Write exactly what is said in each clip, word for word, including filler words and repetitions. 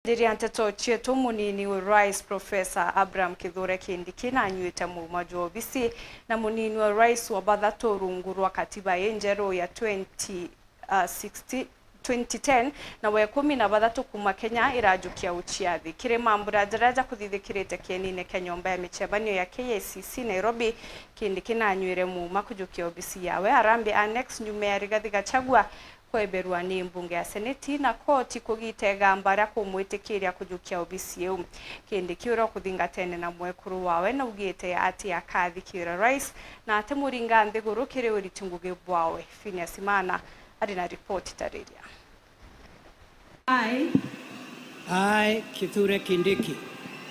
Riria nteto cietu, munini wa rais Professor Abraham Kithure Kindiki nanyuite muuma jwa obisi na munini wa rais wa bathatu rungu rwa katiba injeru ya twenty, uh, sixty, twenty ten, na wa ikumi na bathatu kuuma Kenya irajukia uciathi. Kiri mambura jaria jakuthithikirite kienine kia nyomba ya micemanio ya K I C C Nairobi, Kindiki nanyuire muuma kujukia obisi yawe Harambee Annex nyuma ya Rigathi Gachagua kweberwa ni mbunge ya seneti na koti kugita igamba ria kumwitikiria kujukia obisi iu. Kindiki uria ukuthingatene na mwekuru wawe naugite ati akathikira rais na atimuringa nthiguru kiri uriti ngugi bwawe. Phineas Imana ari na ripoti tariria. I, I, Kithure Kindiki.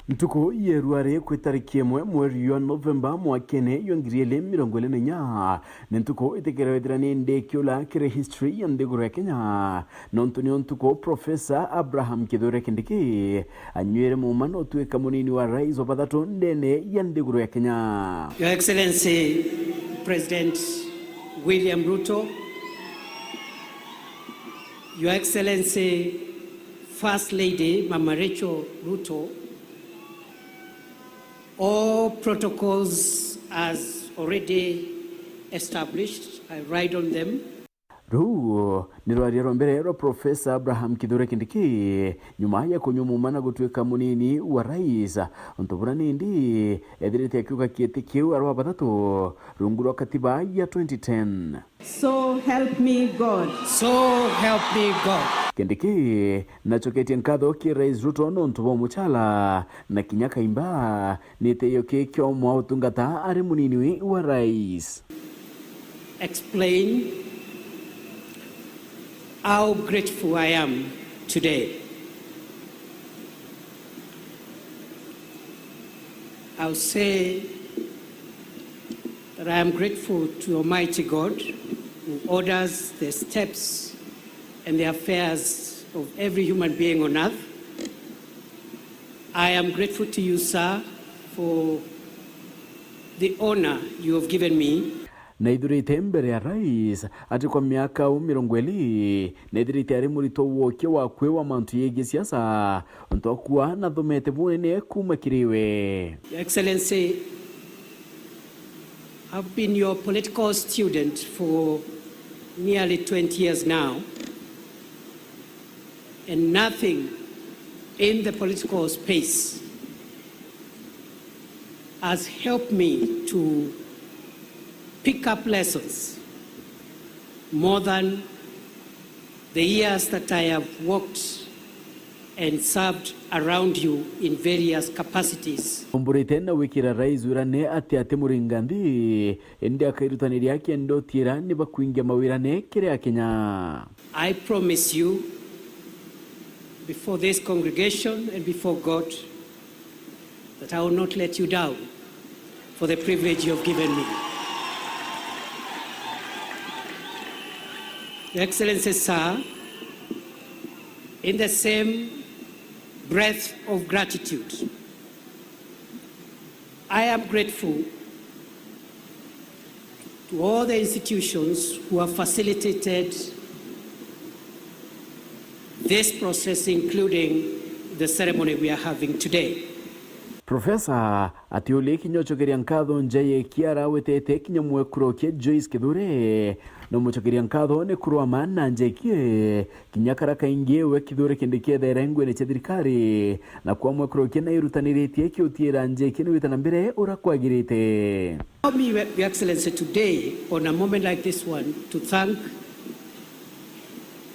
Ntuku ya ruari kwi tariki imwe mweri jwa Novemba mwakene jwa ngiri ili mirongo ili na inya, ni ntuku itikirewethira ni ndikiula kiri history ya nthiguru ya Kenya, nontu niyo ntuku Professor Abraham Kithure Kindiki anyuire muuma na utwika munini wa rais wa bathatu ndene ya nthiguru ya Kenya. Your Excellency President William Ruto, Your Excellency First Lady Mama Rachel Ruto, all protocols as already established, I ride on them. Ruu ni rwaria rwa mbere rwa Professor Abraham Kithure Kindiki nyuma ya kunyua muuma na gutwika munini wa rais, untu buria nindi ethirite akiuga kiiti kiu ari wa bathatu rungu rwa katiba ya twenty ten. So help me God. So help me God. Kindiki nacoketie nkatho ki Rais Ruto nontu bwa umuchala na kinya kaimba ni tio ki kiomwa utungata ari munini wa rais. Explain how grateful I am today. I'll say that I am grateful to Almighty God, who orders the steps and the affairs of every human being on earth. I am grateful to you, sir, for the honor you have given me. Naithurite mbere ya rais ati kwa miaka au mirongo iri, nethirite ari murito wokia wakwe wa mantu yegii siasa, untu akua nathomete bunene kuuma kiri we. Your Excellency, I've been your political student for nearly twenty years now, and nothing in the political space has helped me to pick up lessons more than the years that I have worked and served around you in various capacities. Umburite na gwikira rais wirane ati ati muringa nthi, indi akairutaniria akienda utiira ni bakwingia mawirane kiri Akenya. I promise you before this congregation and before God that I will not let you down for the privilege you have given me. Your Excellency, sir, in the same breath of gratitude, I am grateful to all the institutions who have facilitated this process, including the ceremony we are having today. Professor atiulie kinya ucokeria nkatho nja yeki arawetete kinya mwekuru kia Joyce Kithure, no mucokeria nkatho ni kurwama na nja yeki kinya kara kaingi we Kithure Kindiki ethaira ngwene cia thirikari, na kwa mwekuru kia nairutaniritie kiutiira nja yeki ni wita na mbere uria kwagirite. Allow me, Your Excellency, today, on a moment like this one, to thank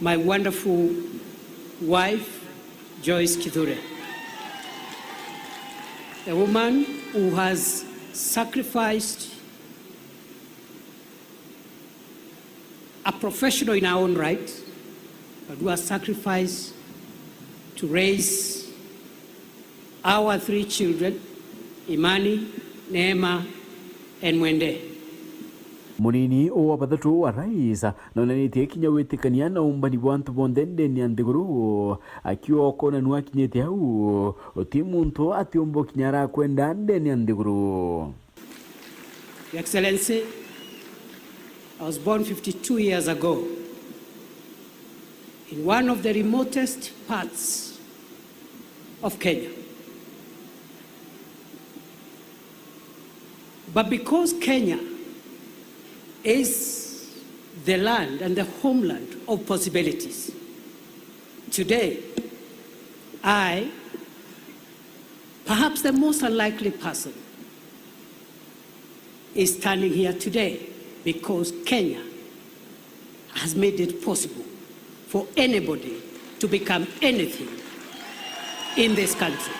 my wonderful wife, Joyce Kithure, a woman who has sacrificed, a professional in her own right, but who has sacrificed to raise our three children, Imani, Neema, and Mwende. Munini wa bathatu wa rais nonanitie kinya witikania na umbani bwa antu bonthe ndene ya nthiguru, akiuga ukona nu akinyite au, uti muntu atiumba kinya arakwenda ndene ya nthiguru. Your Excellency, I was born fifty-two years ago in one of the remotest parts of Kenya. But because Kenya is the land and the homeland of possibilities, today, I, perhaps the most unlikely person, is standing here today because Kenya has made it possible for anybody to become anything in this country.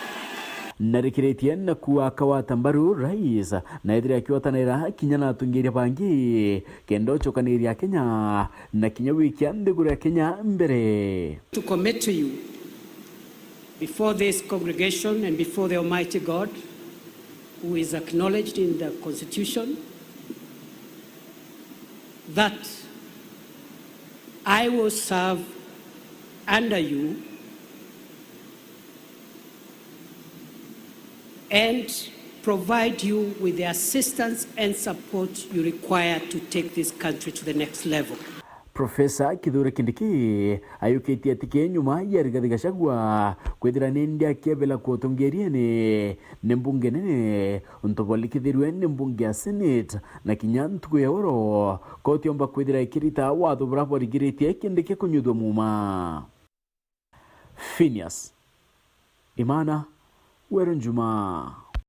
Narikiritie na kuakawata mbaru rais, na ethire akiwatanira kinya na atongeria bangi, kenda ucokaniria Kenya, na kinya wikia nthiguru ya Kenya mbere. To commit to you before this congregation and before the Almighty God, who is acknowledged in the Constitution, that I will serve under you and provide you with the assistance and support you require to take this country to the next level. Profesa Kithure Kindiki ayukitie atiki nyuma ya Rigathi Gachagua kwithira ni ndi akiebela kuutungirieni ni mbunge nene, untu bwalikithirwe ni mbunge ya Senate, na kinya ntuku ya oro koti yomba kwithira ikirita watho buria bwarigiritie Kindiki kunyuthua muuma. Phineas Imana, Weru Njuma.